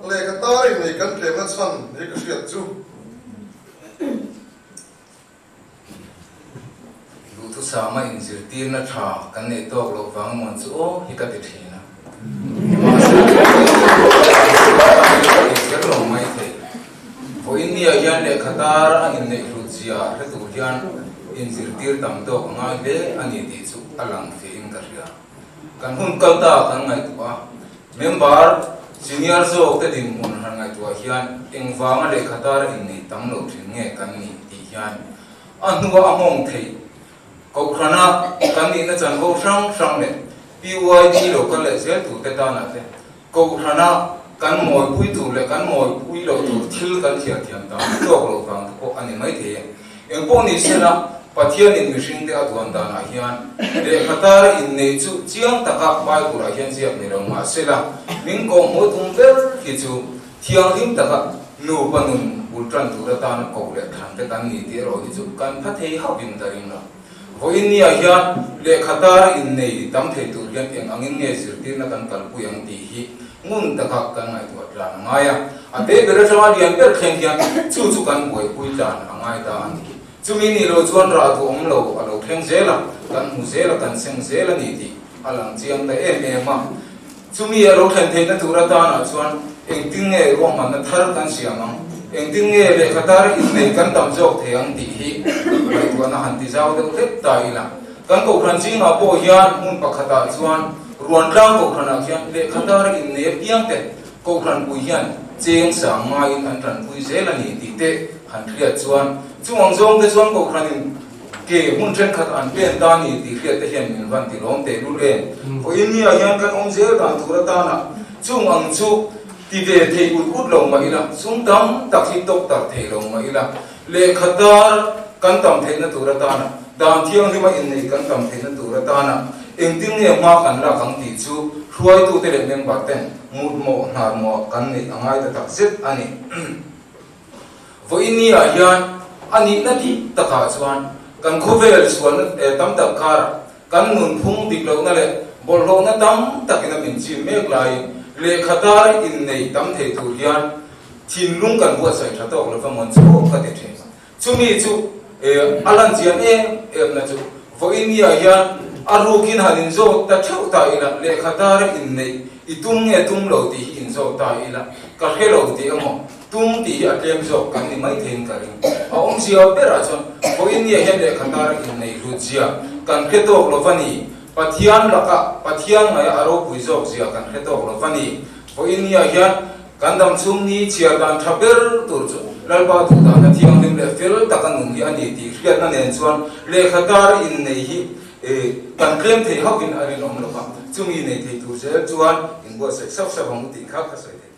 Lehkha tar in nei kan tlemna chhan hi ka hriat chu. Duhthusama inzirtirna tha kan neih tawk loh vang emawn chu aw hi ka ti thin a. Nimahsela ka ti kher lo mai thei. Vawiin niah hian lehkha tar a inneih hlut zia hre tur hian inzirtir tam tawk a ngai hle a ni tih chu a lang fiahin ka hria. Kan hun kal ta kan ngaihtuah a, member senior zawk te dinhmun han ngaihtuah hian engvanga lehkha tar a inneih tam loh thin nge kan nih tih hian a hnua a nghawng theih. Kohhrana kan nihna chanvo hrang hrang leh PYD lo kal leh zel tur te tanah te Kohhrana kan mawipui tur leh kan mawipui loh tur thil kan thiar thiam dan tawk loh vang te pawh a ni maithei e. Engpawh ni sela, Pathianin mihringte a duan danah hian lehkha tar inneih chu chiang taka Bible-ah hian ziak ni lo mah sela, min kawhhmuh tum ber hi chu thianghlim taka nupa nun bul tan tur atana koh leh thlan te kan ni tih erawh hi chu kan pha thei hauhin ka ring lo. Vawiin niah hian lehkha tar innei tam thei tur hian eng angin nge zirtirna kan kalpui ang tih hi ngun taka kan ngaihtuah tlan a ngai a. A te ber atanga lian ber thleng hian chu chu kan buaipui tlan a ngai ta a ni. Chumi nih loh chuan rah duh awm lo a lo thleng zel a, kan hmu zel a, kan seng zel a ni tih a lang chiang ta em em a. Chumi a lo thlen theihna tur atanah chuan engtin nge ruahmanna thar kan siam ang, engtin nge lehkha tar inneih kan tam zawk thei ang tih hi ngaihtuahna han ti zau deuh hlek ta ila. Kan kohhran zingah pawh hian hmun pakhatah chuan Ruantlang kohhranah khian lehkha tar innei apiang te kohhranpui hian cheng sang ngaiin an tanpui zel a ni tih te han hriat chuan chung ang zawng te chuan kohhranin Ke hmun thenkhat an pen ta ni tih hriat te hian min van ti lawm teh lul em? Vawiin nia hian kan awm zel dan tur atana chung ang chu ti ve thei ut ut lo mah ila, sum tam tak hi tawk tar thei lo mah ila, lehkha tar kan tam theihna tur atana, dan thianghlima inneih kan tam theihna tur atana engtin nge hma kan lak ang tih chu hruaitute leh member ten mutmawh hnarmawh kan neih a ngai ta tak zet a ni. Vawiin niah hian a nihna dik takah chuan kan khawvel sualna tam tak karah kan nunphung dik lohna leh bawlhhlawhna tam takin a min chim mek laiin lehkha tar innei tam thei tur hian thinlung kan buatsaih tha tawk lova mawn chauh ka ti thin. Chumi chu a lan chian em emna chu vawiin niah hian a rukin han inzawt ta theuh ta ila lehkha tar inneih i tum nge tum lo tih hi inzawt ta ila ka hre lo tih emaw Tum tih hi a tlem zawk kan ni mai theiin ka ring. A awmzia berah chuan vawiin nia hian lehkha tar inneih hlut zia kan hre tawk lo va ni. Pathian laka Pathian ngaia a ropui zawk zia kan hre tawk lo va ni. Vawiin nia hian kan dam chhung ni chhiar dan tha ber tur chu Lalpa duhdahna thianghlim leh fel taka nun hi a ni tih hriatna nen chuan lehkha tar inneih hi kan tlem thei hauhin a rinawm lo va. Chumi nei thei tur zel chuan inbuatsaih sauh sauh ang u tih kha ka sawi thei.